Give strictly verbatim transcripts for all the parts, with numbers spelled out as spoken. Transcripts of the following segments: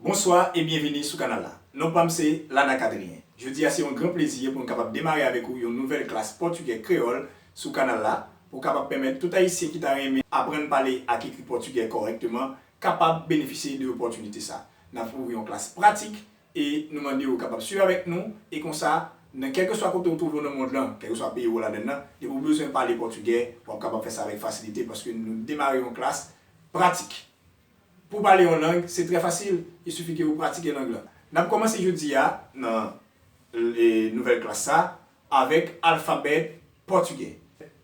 Bonswa e byenvini sou kanal la. Non pa m se Lana Kadrien. Jodi a se yon gran plezi pou n kapab demare avèk ou yon nouvèl klas pòtigè kreyòl sou kanal la, pou kapab pèmèt tout Ayisyen ki ta renmen aprann pale ak ekri pòtigè kòrèkteman kapab benefisye de opòtinite sa. N ap ouvri yon klas pratik e nou mande w kapab swiv avèk nou, e konsa, nan kèlkeswa kote w twouve w nan mond lan, kèlkeswa peyi w ladann nan, depi w bezwen pale pòtigè, w ap kapab fè sa avèk fasilite paske nou demare yon klas pratik. Pou pale yon lang, se trè fasil, il sifi ke ou pratike lang lan. N ap kòmanse jodi a nan e, nouvèl klas sa avèk alfabè pòtigè.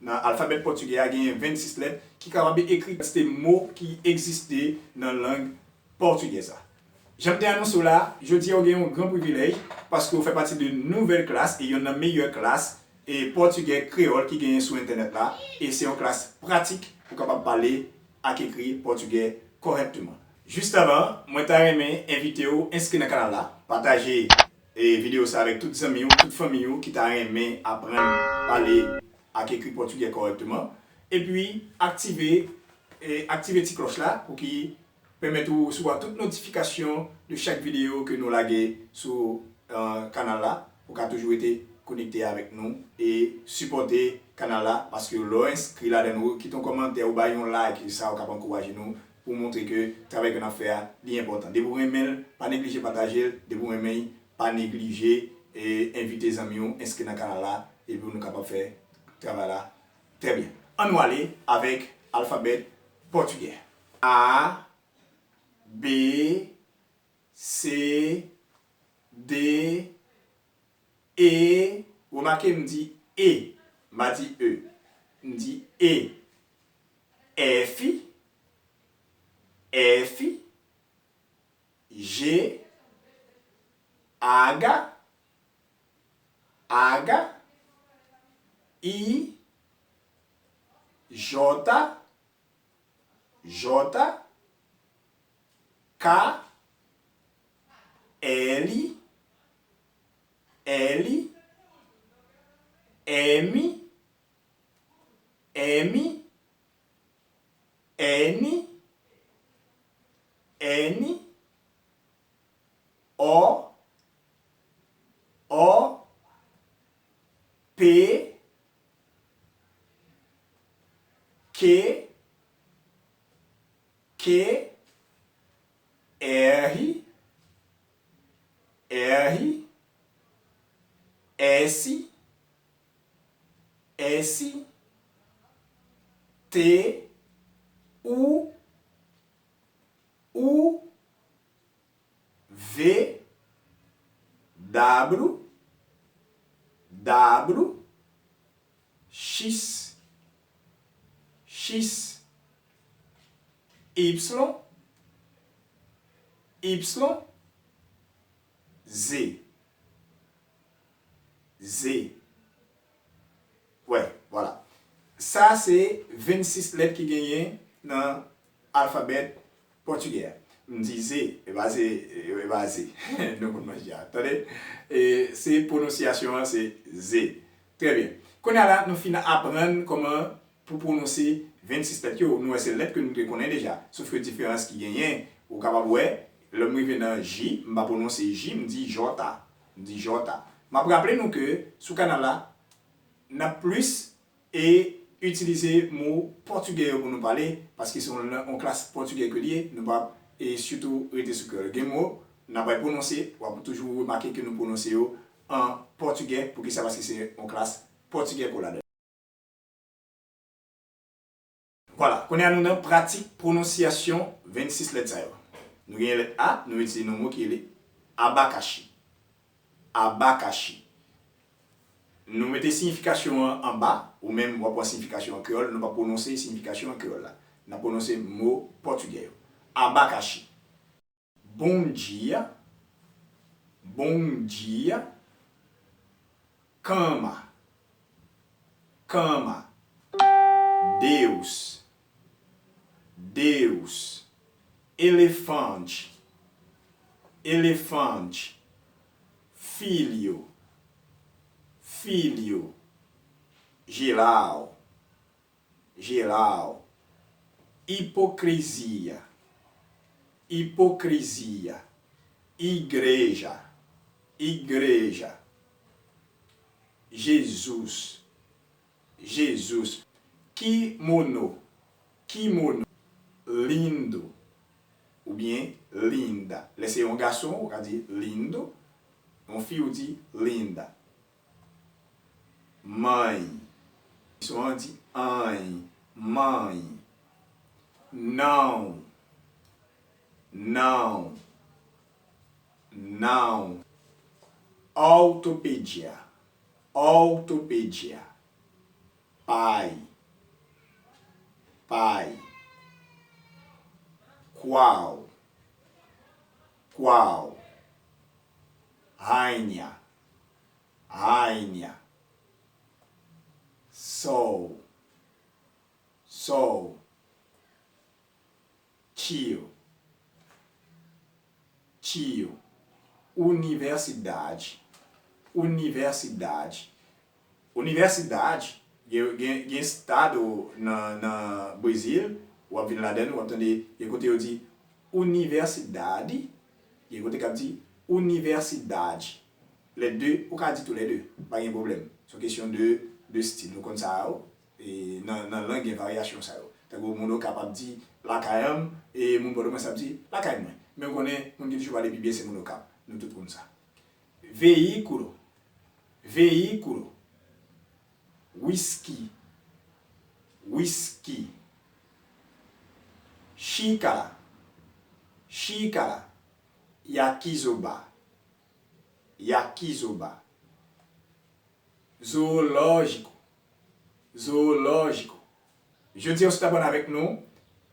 Nan alfabè pòtigè a, genyen vennsis lèt ki kapab ekri kantite mo ki egziste nan lang pòtigè sa. Jan m te anonse w la, jodi a ou gen yon gran privilèj paske ou fè pati de nouvèl klas e yonn nan meyè klas e pòtigè kreyòl ki genyen sou entènèt la, e se yon klas pratik pou kapab pale ak ekri pòtigè kòrèkteman. Jis avan, mwen ta renmen envite w enskri nan kanal la, pataje e, videyo sa avèk tout zanmi w, tout fanmi w ki ta renmen aprann pale ak ekri pòtigè kòrèkteman, epi aktive, e, aktive ti klòch la pou ki pèmèt ou resevwa tout notifikasyon de chak videyo ke nou lage sou, e, kanal la. Ou ka toujou rete konekte avèk nou e sipòte kanal la, paske lè w enskri ladan l, ou kite yon kòmantè, ou bay yon like, sa ou kapab ankouraje nou pou montre ke travay ke n ap fè a, li enpòtan. Depi w renmen l, pa neglije pataje l, depi w renmen l, pa neglije e envite zanmi w enskri nan kanal la, epi nou kapab fè travay la trè byen. Ann nou ale avèk alfabè pòtigè. A, B, C, D, E. Remake m di E, m pa di E. M di E. F, F, G, H, H, I, J, J, K, L, L, M, M, N, N, O, O, P, K, K, R, R, S, S, T, U, U, V, W, W, X, X, Y, Y, Z. Z. Wè, vwala. Sa se vennsis lèt ki genyen nan alfabè pòtigè a. M di ze, e pa ze, e pa ze. Nou konn manje a. Tande? E se pwononsyasyon an, se ze. Trè byen. Kounye a la, nou fin aprann kòman pou pwononse vennsis lèt yo. Nou wè se lèt ke nou te konnen deja. Sof ke diferans ki genyen, ou kapab wè, lè m rive nan J, m pa pwononse J, m di jòta. M di jòta. M ap raple nou ke sou kanal la, n ap plis e itilize mo pòtigè yo pou nou pale, paske se yon, yon klas pòtigè ke li ye, nou p ap e sitou rete sou kreyòl. Gen mo, n ap pwononse, w ap toujou remake ke nou pwononse yo an pòtigè. Poukisa? Paske se yon klas pòtigè ke w ladan. Vwala, kounye a nou nan pratik pwononsyasyon vennsis lèt sa yo. Nou genyen lèt A, nou itilize yon mo ki rele abakachi. Abakachi. Nou mete siyifikasyon an anba, ou menm w ap pran siyifikasyon an kreyòl, nou p ap pwononse siyifikasyon an kreyòl la. N ap pwononse mo pòtigè yo. Abakachi. Bom dia, bom dia. Cama, cama. Deus, Deus. Elefante, elefante. Filho, filho. Geral, geral. Hipocrisia, hipocrisia. Igreja, igreja. Jesus, Jesus. Kimono, kimono. Lindo, oubyen linda. Lè se yon gason, ou ka di lindo. Yon fi, ou di linda. Mãe. Sou an di anhy, mãe. Não, não, não. Ortopedia, ortopedia. Pai, pai. Qual, qual. Rainha, rainha. Sol, sol. Tio, tio. Universidade, universidade. Universidade, gen, gen, gen estado nan, nan Brezil, w ap vin ladan l, w ap tande, gen kote yo di universidade, gen kote k ap di universidade. Les deux, ou ka di tou les deux, pa gen pwoblèm. Se yon kesyon de, de stil. Nou konn sa yo, e nan, nan lang, gen varyasyon sa yo. Tankou moun Okap ap di lakay an m, e moun Pòtoprens ap di lakay mwen. Men ou konnen, moun ki toujou pale pi byen, se moun Okap. Nou tout konn sa. Veículo, veículo. Wiski, wiski. Xícara, xícara. Yakizoba, yakizoba. Zoológico, zoológico. Jodi a, w sot aprann avèk nou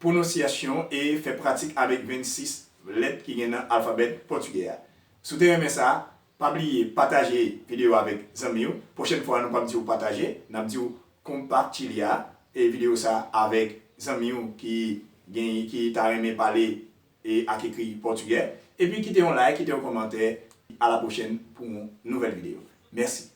pwononsyasyon e fè pratik avèk vennsis lèt ki gen nan alfabè pòtigè a. Si w te renmen sa, pa bliye pataje videyo a avèk zanmi w. Pwochèn fwa, nou p ap di w pataje, n ap di w compartilhar e videyo sa a avèk zanmi w ki gen, ki ta renmen pale e ak ekri pòtigè. Epi kite yon like, kite yon kòmantè. À la prochaine pou yon nouvèl videyo. Mèsi.